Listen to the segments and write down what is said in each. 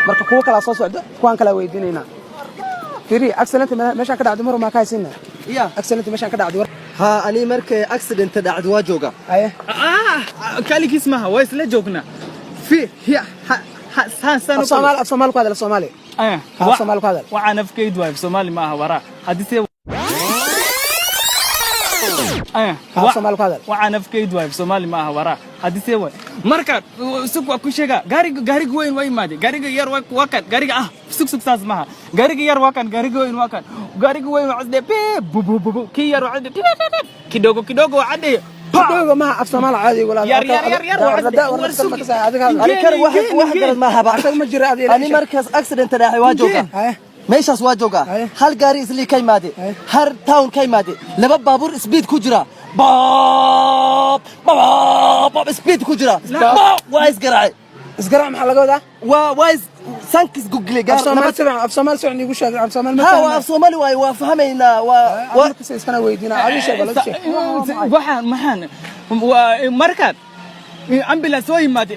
Marka kuwa kalaa soo socda, kuwaan kalaa weydiinaynaa. Firi, accident meeshaan ka dhacday mar maa ka haysina? Ya. Accident meeshaan ka dhacday war? Ha, ani markay accident dhacdo waa jooga. Haye. Ah, kaligiis maaha, waa isla joognaa fi hiya ha ha saan saan. Af Soomaali, af Soomaali ku hadal, af Soomaali. Eh. Ha, af Soomaali ku hadal. Waxaan afkayd waay, Soomaali ma aha waraa haddii se Ha, af Soomaali ku hadal. Waxaan afkayd waay, Soomaali ma aha waraa haddii se waay. Marka sug, waa ku sheega, gaariga, gaariga weyn waa imaaday, gaariga yar waa kan, gaariga ah, sug sug, saas maaha. Gaariga yar waa kan, gaariga weyn waa kan. Gaariga weyn waa casde pe bu bu bu bu, kii yar waa casde pi pi pi, kidogo kidogo waa cadde. Kidogo maha, af Soomaali caadi walaal. Yar, yar, yar, yar, waa casde. War sug. Ani kan wax garad ma haba. Asaga ma jira adiga. Ani markaas accident dhacay waa jooga. Haye. Meeshaas waa jooga. Haye. Hal gaari islii ka imaade, Haye. har town ka imaade, laba baabuur speed ku jira, baab baab baab, speed ku jira. Baab, waa isgaraacay. Isgaraac maxaa laga wadaa? Waa is sankis gugle. Af Soomaali si fiican, af Soomaali si fiican iigu sheeg, af Soomaali ma ha, waa fahmayo. Af Soomaali waaye, waa fahmaynaa, waa Waa iskana weydiinaa, adiga sheeg, walaal sheeg. Waxaan maxaan waa markaad ambulance soo yimaade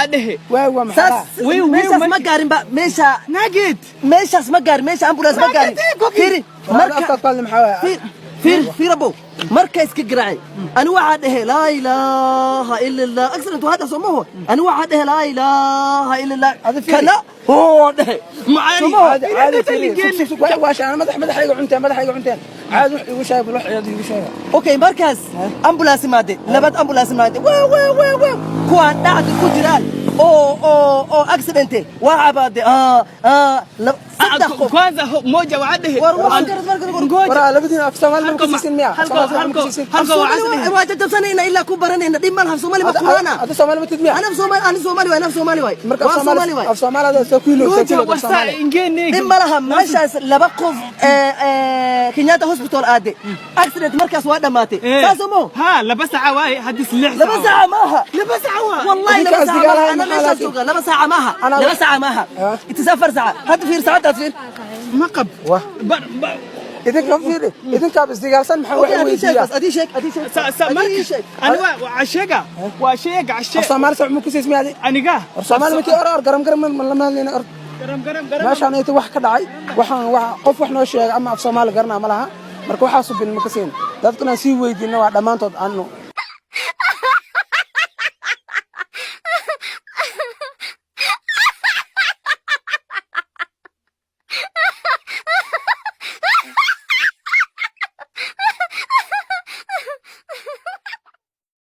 adhehe. Waa maxaa? Saas. Wii, Meeshaas ma gaarin ba meesha. Nagid. Meeshaas ma gaarin, meesha ambulance ma gaarin. Fiiri. Marka marka afkaad ku hadli maxaa waaye? Fiir, fiir, fiir abow, marka iska garaacay ani waxaa dhehe "Laa ilaaha ila Allah." Accident waa hadda soo maho. Ani waxaa dhehe "Laa ilaaha ila Allah." Adi fiiri. Kana hoo dhehe. Macaani. Caadi caadi, fiiri, sug sug, waa shaan madaxayga cunteen, madaxayga cunteen. Caadi wax iigu sheeg bal, wax iigu sheeg. Okay, markaas ambulance imaade, labad ambulance imaade, waa waa waa waa kuwaan dhacda ku jiraan oo accident waa cabaade saddex qof. Kwanza moja waa adhehe. War war garad marka. Ngoja. Waraa, labadiina af Soomaali ma kusiisin miya? Af Halko Soomaali ma halko kusiisin? Halko waa casdhehe. Waa jajabsanayna ilaa ku baranayna, dhib malaha, Soomaali ma quraana. Ada Soomaali ma tid miya? Ana Soomaali, ani Soomaali waay, ana Soomaali waay. Marka Waa Soomaali waay. Af Soomaali ada soo kuilo soo Ngoja kuilo af wasa Soomaali. Ingene. Dhib ma laha, meeshaas laba qof Kenyatta Hospital aade, accident markaas waa dhammaatay, saas mo. Ha, 2 saaca waaye haddii 6. 2 saaca maaha. 2 saaca waa. Wallahi Idinka 2 saaca asdigaalaha maaha, ana maxaa meeshaas laakiin? jooga, 2 saaca maaha. 2 saaca maaha. Ah. It is 4 saaca hadda, fiir saacadaas, fiir. Ma qab. Wah. Bar Idinka fiiri, idinkaaba isdagaalsan, maxaa wax Okay, adii sheeg. weydiiyaa? Bas adii sheeg, adii sheeg. Sa sa Adii marka sheeg. ani waa sheega, waa sheega Af cashe. Soomaali sax ma kusiis miya adi? Aniga. War Soomaali ma tii? Or or garam garam ma lama hadlayna, or. Garam garam garam. Meeshaan ayta wax ka dhacay, waxaan wax qof wax noo sheegay ama af Soomaali garanaa ma laha. Marka waxaa subin ma ka siin dadkana sii weydiina waa dhammaantood aanu